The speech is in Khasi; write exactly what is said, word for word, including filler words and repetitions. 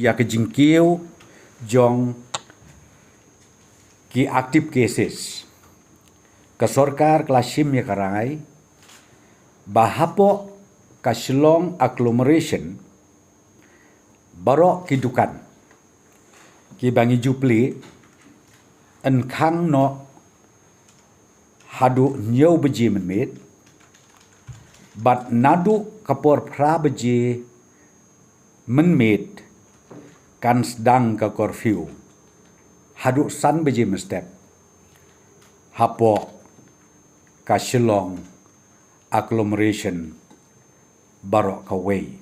ïa ka jingkiew jong ki active cases, ka sorkar ka la shim ïa ka rai ba hapoh ka Shillong agglomeration, baroh ki dukan kiba ngi ju plie yn khang noh haduh hynñiew baje mynmiet, bad naduh ka por phra baje mynmiet kan sdang ka curfew haduh san baje mynstep hapoh ka Shillong agglomeration baroh kawei.